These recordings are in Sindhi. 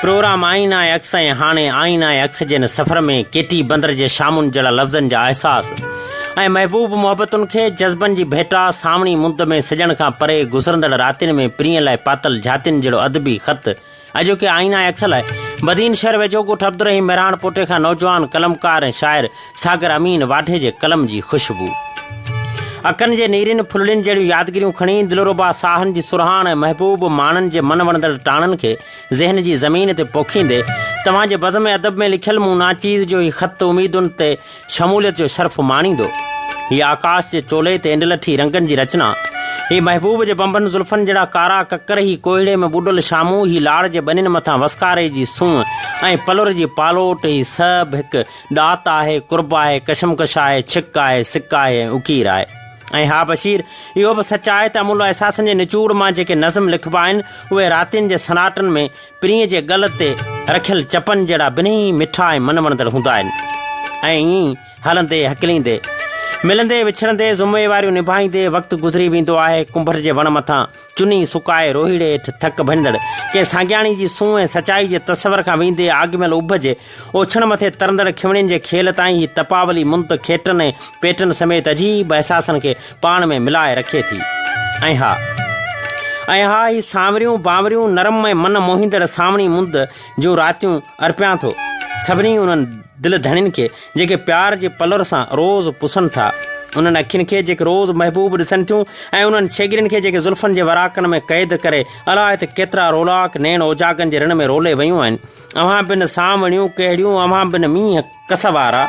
پروگرام آئينا ۽ عڪس ۽ هاڻي آئينا ۽ عڪس جي ان سفر ۾ ڪيٽي بندر جي شامن جهڙا لفظن جا احساس ۽ محبوب محبتن کي جذبن جي ڀيٽا سانوڻي مند ۾ سڄڻ کان پري گذرندڙ راتين ۾ پرينء لاء پاتل جھاتين جهڙو ادبي خط اڄوڪي آئينا ۽ عڪس لاء بدين شهر ويجهو ڳوٺ عبدالرحيم مهراڻ پوٽي کان نوجوان قلمڪار ۽ شاعر ساگر امين واڍي جي قلم جي خوشبو. اکن جي نيرين ڦلڙين جهڙيون يادگيريون کڻي دلربا ساهن جي سرهاڻ ۽ محبوب ماڻن جي من وڻندڙ ٽاڻن کي ذهن جي زمين تي پوکيندي توهان جي بزم ادب ۾ لکيل مون ناچيز جو هي خط اميدن تي شموليت جو شرف ماڻيندو. هي آڪاش جي چولي تي انڊلٺي رنگن جي رچنا، هي محبوب جي بنبن زلفن جهڙا ڪارا ڪڪر، هي ڪوهيڙي ۾ ٻڏل شامون، هي لاڙ جي ٻنين مٿان وسڪاري جي سونهن ۽ پلر جي پالوٽ، هي سڀ هڪ ڏات آهي، قرب آهي، ڪشمڪش آهي، ڇڪ آهي، سڪ آهي ۽ اڪير آهي. ۽ ها بشير! اهو به سچ آهي ته املهه احساسن جي نچوڙ مان جيڪي نظم لکبا آهن، اهي راتين جي سناٽن ۾ پرينء جي ڳل تي رکيل چپن جهڙا بنهه مٺا ۽ من وڻندڙ هوندا آهن ۽ ائين ئي هلندي هڪليندي، ملندي وڇڙندي، ذميواريون نڀائيندي وقت گذري ويندو آهي. ڪنڀر جي وڻ مٿان چني سڪائي روهيڙي هيٺ ٿڪ ڀڃندڙ ڪنهن سانگياڻي جي سونهن ۽ سچائي جي تصور کان ويندي آگميل اڀ جي اوڇڻ مٿي ترندڙ کيوڻين جي کيل تائين هي تپاولي مند کيٽن ۽ پيٽن سميت عجيب احساسن کي پاڻ ۾ ملائي رکي ٿي. ۽ ها. ۽ ها هي سانوريون بانوريون نرم ۽ من موهيندڙ سانوڻي مند جون راتيون ارپيان ٿو سڀني انهن دل ڌڻين کي جيڪي پيار جي پلر سان روز پسن ٿا. انهن اکين کي جيڪي روز محبوب ڏسن ٿيون ۽ انهن ڇيڳرين کي جيڪي زلفن جي وراڪن ۾ قيد ڪري الاء ته ڪيترا رولاڪ نيڻ اوجاڳن جي رڻ ۾ رولي ويون آهن. اوهان بن سانوڻيون ڪهڙيون، اوهان بن مينهن ڪس وارا،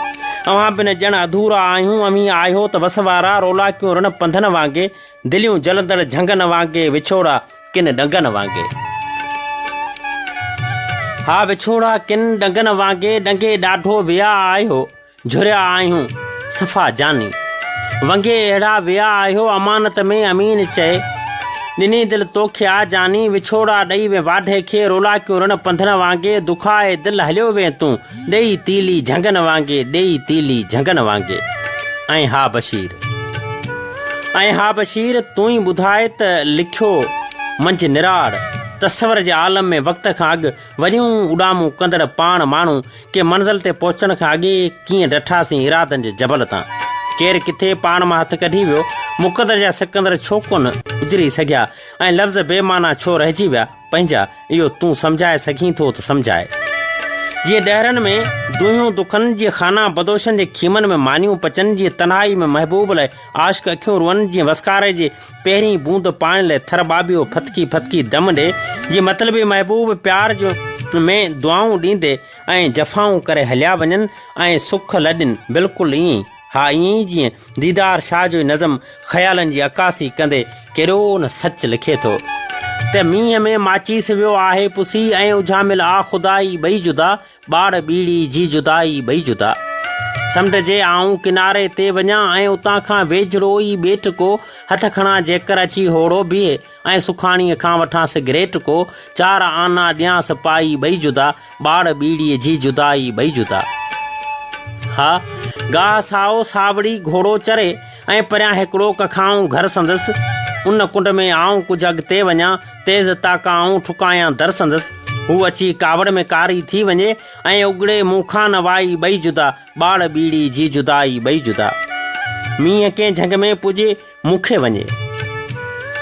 اوهان بن ڄڻ اڌورا آهيون، اوهين آهيو ته وس وارا، رولاڪيون رڻ پنڌن وانگي، دليون جلندڙ جهنگن وانگي، وڇوڙا ڪن ڏنگن وانگي. ها وڇوڙا ڪن ڏنگن وانگي، ڏنگي ڏاڍو ويا آهيو. جهريا آهيون صفا جاني. ونگي اهڙا ويا آهيو امانت ۾ امين چئي. ڏني دل توکي آ جاني. وڇوڙا ڏئي وين واڍي کي رولاڪيون رڻ پنڌڻ وانگي دکائي دل هليو وين تون ڏيئي تيلي جهنگن وانگي ڏيئي تيلي جهنگن وانگي. ۽ ها بشير. ۽ ها بشير تون ئي ٻڌاء ته لکيو منجهه نراڙ تصور جي عالم ۾ وقت کان اڳ وريون اڏامون ڪندڙ پاڻ ماڻهو ڪنهن منزل تي پهچڻ کان اڳي ئي ڪيئن ڊٺاسين ارادن جي جبل تان. ڪير ڪٿي پاڻ مان هٿ ڪڍي ويو، مقدر جا سڪندر ڇو ڪونه اجري سگهيا ۽ لفظ بي معنيٰ ڇو رهجي ويا پنهنجا، اهو تون سمجهائي سگهين ٿو ته سمجهاء. جيئن ڏهرن ۾ دونهيون دکن، جيئن خانه بدوشن جي خيمن ۾ مانيون پچن، جيئن تنهائي ۾ محبوب لاء عاشق اکيون روئن، جيئن وسڪاري جي پهرين بوند پاڻي لئه ٿر ٻاٻيهو ڦٿڪي ڦٿڪي دم ڏي، جي مطلبي محبوب پيار جون ۾ دعائون ڏيندي ۽ جفائون ڪري هليا وڃن ۽ سک لڏين، بلڪل ائين ئي، ها ائين ئي جيئن ديدار شاهه جو هي نظم خيالن جي عڪاسي ڪندي ڪيڏو نه سچ لکي ٿو ته مينهن ۾ ماچيس ويو آهي پسي ۽ اجهاميل آ خدائي ٻئي جدا ٻاڙ ٻيڙي جي جدائي ٻئي جدا. سمنڊ جي آئون ڪناري تي وڃان ۽ اتان کان ويجهڙو ئي ٻيٽ ڪو هٿ کڻان جيڪر اچي هوڙو بيهي ۽ سکاڻيء کان وٺانس گريٽ ڪو چار آنا ڏيانس پائي ٻئي جدا ٻاڙ ٻيڙي جي جدائي ٻئي جدا. ها گاهه سائو ساوڙي گهوڙو چري ۽ پريان هڪڙو ڪکائون گهر سندس ان ڪنڊ ۾ آئون ڪجهه اڳتي وڃان تيز تاڪا آئون ٺڪايان در سندس هو اچي ڪاوڙ ۾ ڪاري ٿي وڃي ۽ اڳڙي مون کان نه وائي ٻئي جدا ٻاڙ ٻيڙي جي جدائي ٻئي جدا مينهن ڪنهن جهنگ ۾ پڄي مون کي وڃي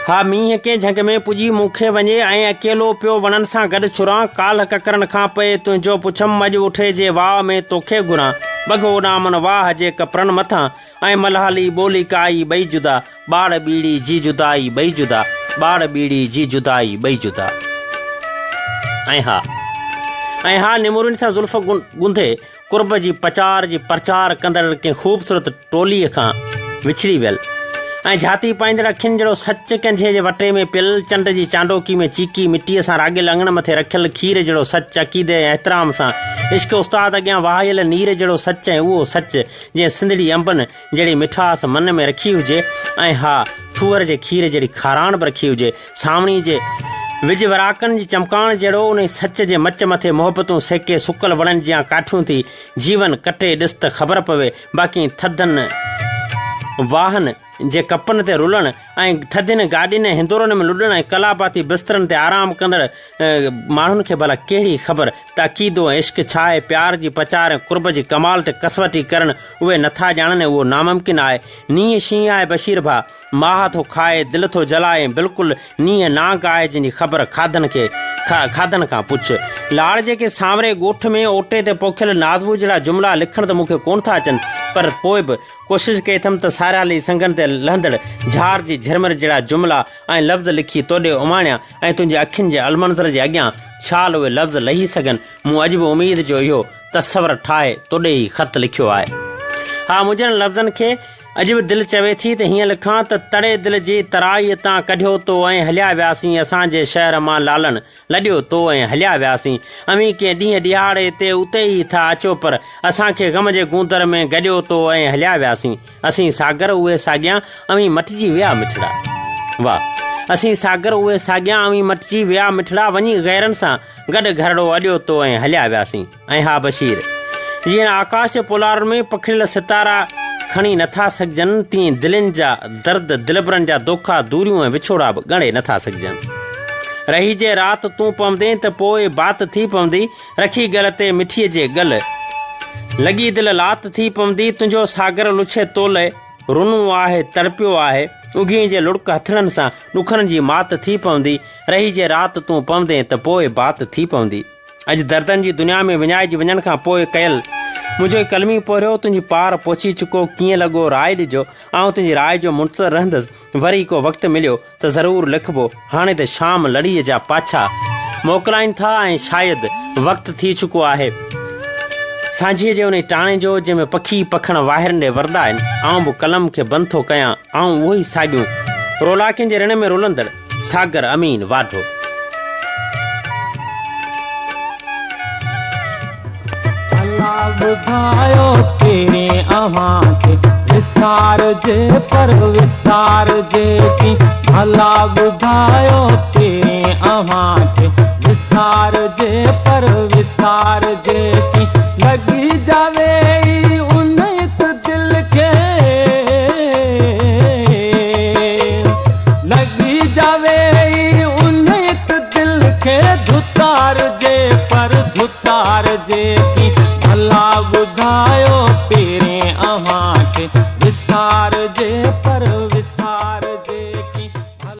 ها مينهن ڪنهن جهنگ ۾ پڄي مون کي وڃي ۽ اڪيلو پيو وڻن سان گڏ ڇران ڪالهه ڪڪرن کان پئي تنهنجو پڇم اڄ اٺي جي واء ۾ توکي گهران ٻگهه اڏامن واهه جي ڪپرن مٿان ۽ ملهالي ٻولي ڪائي ٻئي جدا ٻاڙ ٻيڙي جي جدائي ٻئي جدا ٻاڙ ٻيڙي جي جدائي ٻئي جدا ۽ ها ۽ ها نمورين سان زلف ڳنڌي قرب جي پچار جي پرچار ڪندڙ ڪنهن خوبصورت ٽوليء کان وڇڙي ويل ۽ جھاتي پائيندڙ اکين جهڙو سچ ڪنجهي جي وٽي ۾ پيل چنڊ جي چانڊوڪي ۾ چيڪي مٽيء سان راڳيل اڱڻ مٿي رکيل کير جهڙو سچ عقيدي ۽ احترام سان عشق استاد اڳيان وهايل نير جهڙو سچ ۽ اهو سچ جنهن سنڌڙي انبن جهڙي مٺاس من ۾ رکي هجي ۽ ها ٿوهر جي کير جهڙي کاراڻ به رکي هجي، سانوڻي جي وڄ وراڪن جي چمڪاڻ جهڙو انهي سچ جي مچ مٿي محبتون سيڪي سڪل وڻن جيان ڪاٺيون ٿي جيون ڪٽي ڏس ته خبر پوي باقي ٿڌن واهن جي ڪپن تي رلڻ ۽ ٿڌين گاڏين ۽ هندورن ۾ لڏڻ ۽ ڪلاباتي بسترن تي آرام ڪندڙ ماڻهن کي ڀلا ڪهڙي خبر ته عقيدو ۽ عشق ڇا آهي، پيار جي پچار ۽ قرب جي ڪمال تي ڪسوٽي ڪرڻ اهي نٿا ڄاڻن ۽ اهو ناممڪن آهي. نينهن شينهن آهي بشير ڀاء، ماهه ٿو کائي، دل ٿو جلائي ۽ بلڪل نينهن نانگ آهي جنهن جي خبر کاڌن کي کاڌن کان پڇ. لاڙ جي ڪنهن سانوري ڳوٺ ۾ اوٽي تي پوکيل نازبو جهڙا جملا لکڻ ته مون کي ڪونه ٿا اچن پر پوء به ڪوشش ڪئي اٿم ته ساريالي سنگن تي لهندڙ جھار جي جھرمر جهڙا جملا ۽ لفظ لکي توڏي اماڻيان ۽ تنهنجي اکين جي المنظر جي اڳيان شال اهي لفظ لهي سگهن. مون اڄ به اميد جو اهو تصور ٺاهي توڏي هي خط لکيو آهي. ها منهنجن لفظن کي اڄ به دل چوي ٿي ته هيئن لکان ته تڙي دل جي ترائيء تان ڪڍيو تو ۽ هليا وياسين اسان جي شهر مان لالڻ لڏيو تو ۽ هليا وياسين. اوهين ڪنهن ڏينهن ڏهاڙي تي اتي ئي ٿا اچو پر اسان کي غم جي گوندر ۾ گڏيو تو ۽ هليا وياسين. اسين ساگر اهي ساڳيان اوهين مٽجي ويا مٺڙا. واه. اسين ساگر اهي ساڳيان اوهين مٽجي ويا مٺڙا وڃي غيرن سان گڏ گهرڙو اڏيو تو ۽ هليا وياسين. ۽ ها بشير! جيئن آڪاش جي پولارن ۾ پکڙيل ستارا کڻي نٿا سگهجن، تيئن دلين جا درد، دلبرن جا دوکا، دوريون ۽ وڇوڙا به ڳڻي نٿا سگهجن. رهي جي رات تون پوندين ته پوء بات ٿي پوندي، رکي ڳل تي مٺيء جي ڳل، لڳي دل لات ٿي پوندي، تنهنجو ساگر لڇي تولئه، رنو آهي، تڙپيو آهي، اگهين جي لڙڪ هٿڙن سان ڏکن جي مات ٿي پوندي، رهي جي رات تون پوندين ته پوء بات ٿي پوندي. اڄ دردن جي دنيا ۾ وڃائجي وڃڻ کان پوء ڪيل منهنجو هي قلمي پورهيو تنهنجي پار پهچي چڪو، ڪيئن لڳو راء ڏجو، آئون تنهنجي راء جو منتظر رهندس، وري ڪو وقت مليو ته ضرور لکبو، هاڻي ته شام لڙيء جا پاڇا موڪلائين ٿا ۽ شايد وقت ٿي چڪو آهي سانجهيء جي انهي ٽاڻي جو جنهن ۾ پکي پکڻ واهرن ڏي ورندا آهن، آئون به قلم کي بند ٿو ڪيان، آئون اهو ئي ساڳيون رولاڪين جي رڻ ۾ رلندڙ. ساگر امين واڍو. الله ٻڌايو پرين اوهان کي وسارجي پر وسارجي ڪي ڀلا ٻڌايو پرين اوهان کي وسارجي پر وسارجي ڪي لڳي جاوي ان هڪ دل کي لڳي جاوي ان هڪ دل کي ڌتارجي پر ڌتارجي ڪي